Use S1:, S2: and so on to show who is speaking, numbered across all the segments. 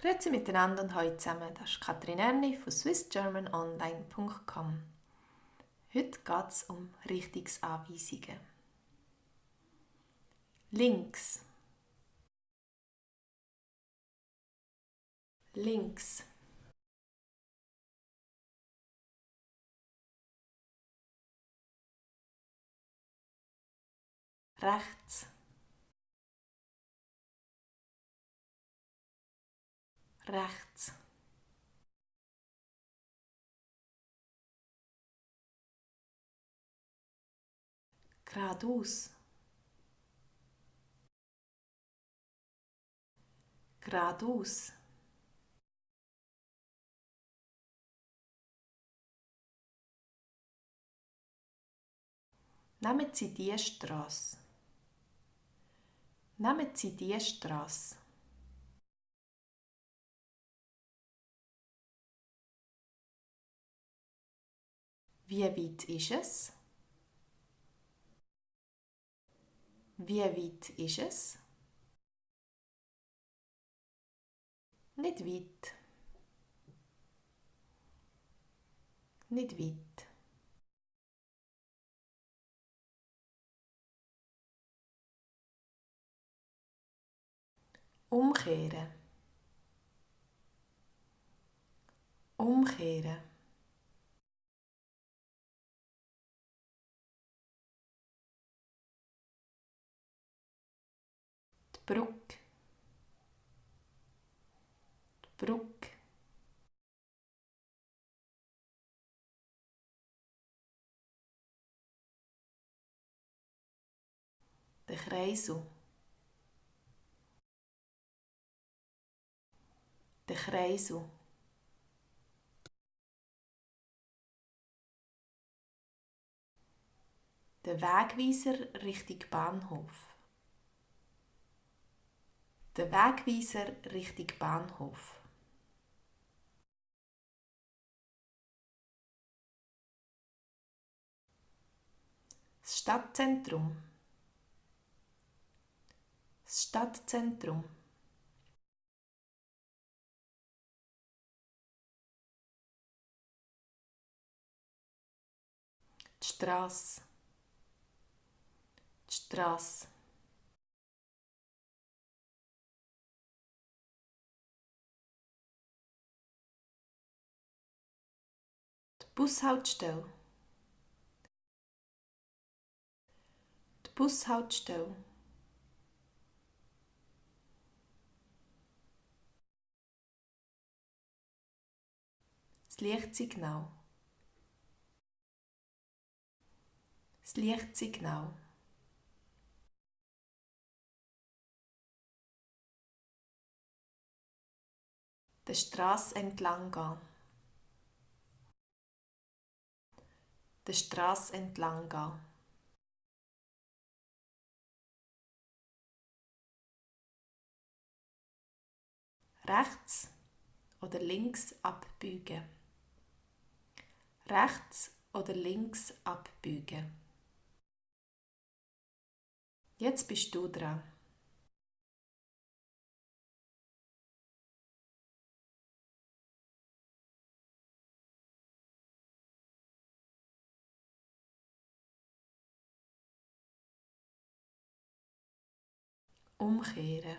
S1: Grüezi miteinander und hallo zusammen, das ist Katrin Erni von swissgermanonline.com. Heute geht es um Richtungsanweisungen. Links, links, rechts, rechts, geradeaus, geradeaus, nehmen Sie diese Strasse, nehmen Sie diese Strasse. Wie weit ist es? Wie weit ist es? Nicht weit, nicht weit. Umkehren, umkehren. Die Brücke, die Brücke. Der Kreisel, der Kreisel. Der Wegweiser Richtung Bahnhof. Der Wegweiser Richtung Bahnhof. Das Stadtzentrum. Das Stadtzentrum. Die Strasse. Die Strasse. Die Bushaltestelle. Die Bushaltestelle. Das Lichtsignal. Das Lichtsignal. Der Strasse entlang gehen. Der Strasse entlang gehen. Rechts oder links abbiegen. Rechts oder links abbiegen. Jetzt bist du dran. Umkehren.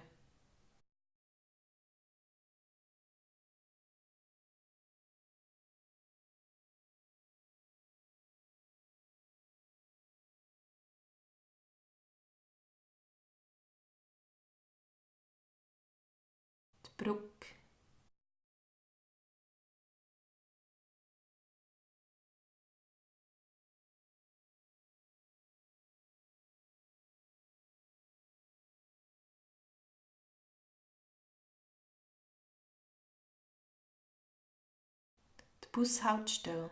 S1: Die Brücke. Die Bushaltestelle.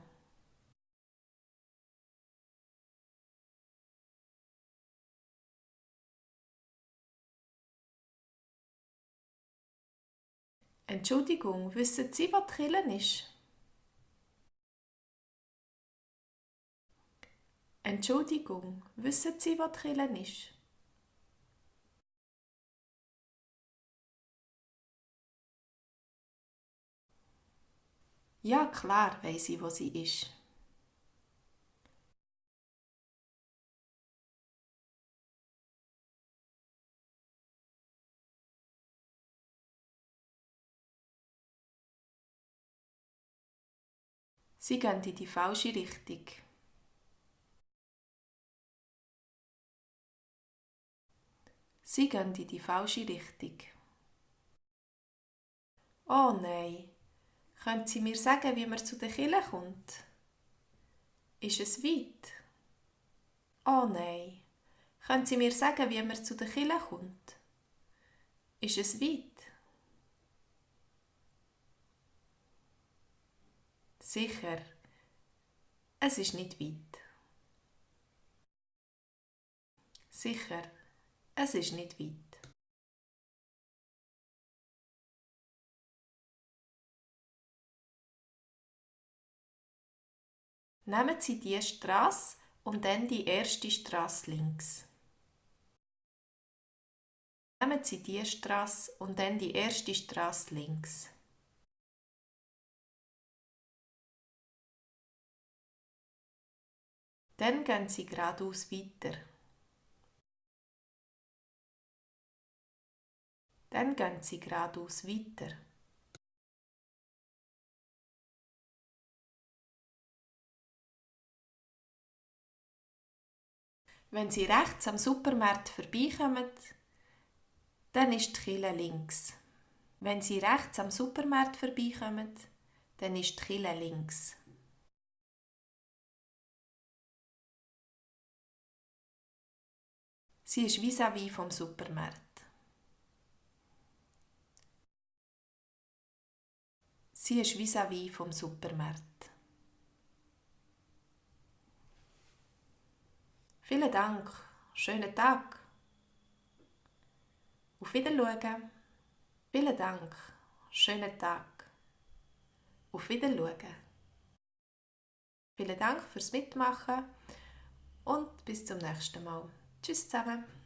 S1: Entschuldigung, wissen Sie, was die Kirche ist? Entschuldigung, wissen Sie, was die Kirche ist? Ja, klar weiss ich, wo sie ist. Sie gehen in die falsche Richtung. Sie gehen in die falsche Richtung. Oh nein, können Sie mir sagen, wie man zu der Kirche kommt? Ist es weit? Oh nein, können Sie mir sagen, wie man zu der Kirche kommt? Ist es weit? Sicher, es ist nicht weit. Sicher, es ist nicht weit. Nehmen Sie die Straße und dann die erste Straße links. Nehmen Sie die Straße und dann die erste Straße links. Dann gehen Sie geradeaus weiter. Dann gehen Sie geradeaus weiter. Wenn Sie rechts am Supermarkt vorbeikommen, dann ist die Kirche links. Wenn Sie rechts am Supermarkt vorbeikommen, dann ist die Kirche links. Sie ist vis-à-vis vom Supermarkt. Sie ist vis-à-vis vom Supermarkt. Vielen Dank. Schönen Tag. Auf Wiedersehen. Vielen Dank. Schönen Tag. Auf Wiedersehen. Vielen Dank fürs Mitmachen und bis zum nächsten Mal. Tschüss zusammen.